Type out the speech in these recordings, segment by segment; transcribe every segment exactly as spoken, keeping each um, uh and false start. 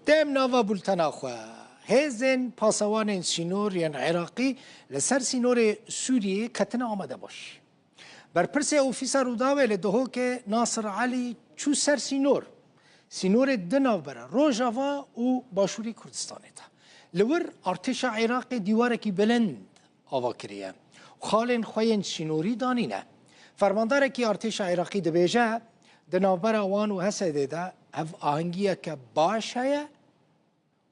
Dem nava bultena xwe. Hêzên pasewanên sînor yên Iraqî li ser sînorê Sûriyeyê ketine amadebaş. Berpirsê Ofîsa Rûdawê li Duhokê Nasir Elî çû ser sînor. Sînorê di navbera Rojava û Başûrê Kurdistanê de. Li wir artêşa Iraqê dîwarekî bilind ava kiriye. Xalên xwe yên sînorî danîne. Fermandarekî artêşa Iraqî dibêje, di navbera wan û Hesedê de hevahengiyeke baş heye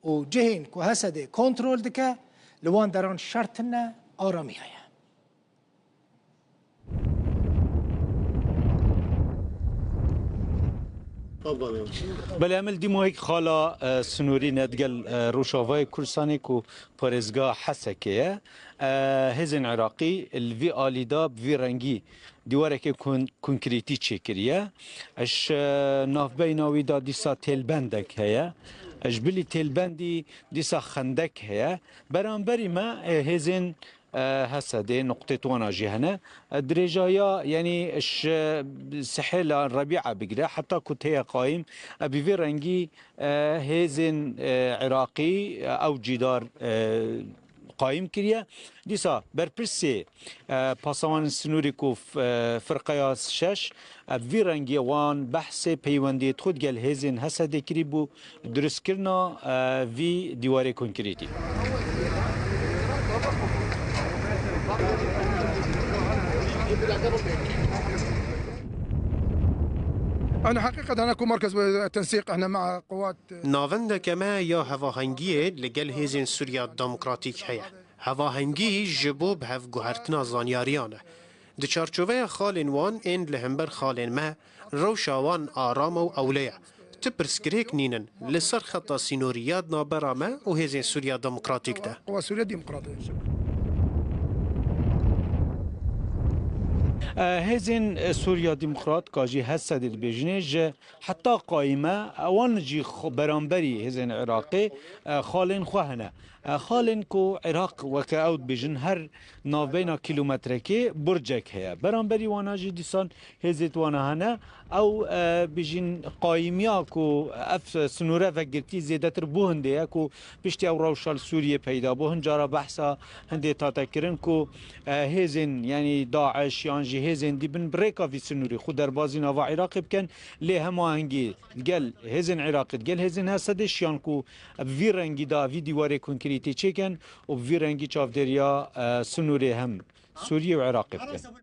û cihên ku Hesedê kontrol dike, li wan deran şer tune, aramî heye. Belê, em li Dîmoyek xala, e, sinûrî ne digel, e, Rojavayê Kurdistanê ku parêzgeha Hesekê ye. E, hêzên Iraqî li vî alî de bi vî rengî dîwarekê kon-, konkrîtî çêkiriye. Ji, e, navbeyna wî de dîsa têlbendek heye. Ji bilî têlbendî dîsa xendek heye. Beramberî me, e, hêzên e, Hesedê, nuqtê wana jî hene. E, dirêjaya, yanî ji Sihêla Rebîa bigire, heta ku têye qayîm, e, bi vî rengî, e, hêzên, e, Iraqî, e, ew cîdar, e, qayîm kiriye. Dîsa berpirsê, e, pasewanên sinûrî ku f-, e, firqeya şeş, e, bi vî rengî wan behsê peywendiyê xwe digel hêzên Hesedê kirî bû, dirustkirina, e, vî dîwarê konkrîtî. احنا حقيقة هناك مركز تنسيق، احنا مع قوات. Navendeke me ya hevahengiyê li gel hêzên Sûriya Demokratîk heye. Hevahengî ji bo bi hev guhertina zanyariyan e. Di çarçoveya xalên wan ên li hember xalên me, rewşa wan aram û ewle ye. Ti pirsgirêk nînin. Li ser xeta sînorî ya di navbera me û hêzên Sûriya Demokratîk de. قوات سوريا الديمقراطية. E, hêzên, e, Sûriya Demokrat, ka jî Hesedê dibêjinê, ji heta qayîme, e, wan jî xwe beramberî hêzên Iraqê, e, xalên xwe hene. E, xalên ku Iraq weke ew dibêjin her navbeyna kîlometrekê burcek heye. Beramberî wana jî dîsan hêzê wana hene. Ew, e, bijîn qayîmiya ku ev sinûre vegirtî zêdetir bo hindê ye ku piştî ew rewşa li Sûriyê peyda bû. Hin cara behsa hindê tate kirin ku, e, hêzên, yanî DAIŞ yan jî hêzên dî bin bi rêka vî sinûrî xwe derbazî nava Iraqê bikin. Lê hemahengî digel hêzên Iraqê, digel hêzên Hesedê şiyan ku bi vî rengî de vî dîwarê konkrîtî çêkin û bi vî rengî çavdêriya, e, sinûrê hem Sûriyê û Iraqê bikin.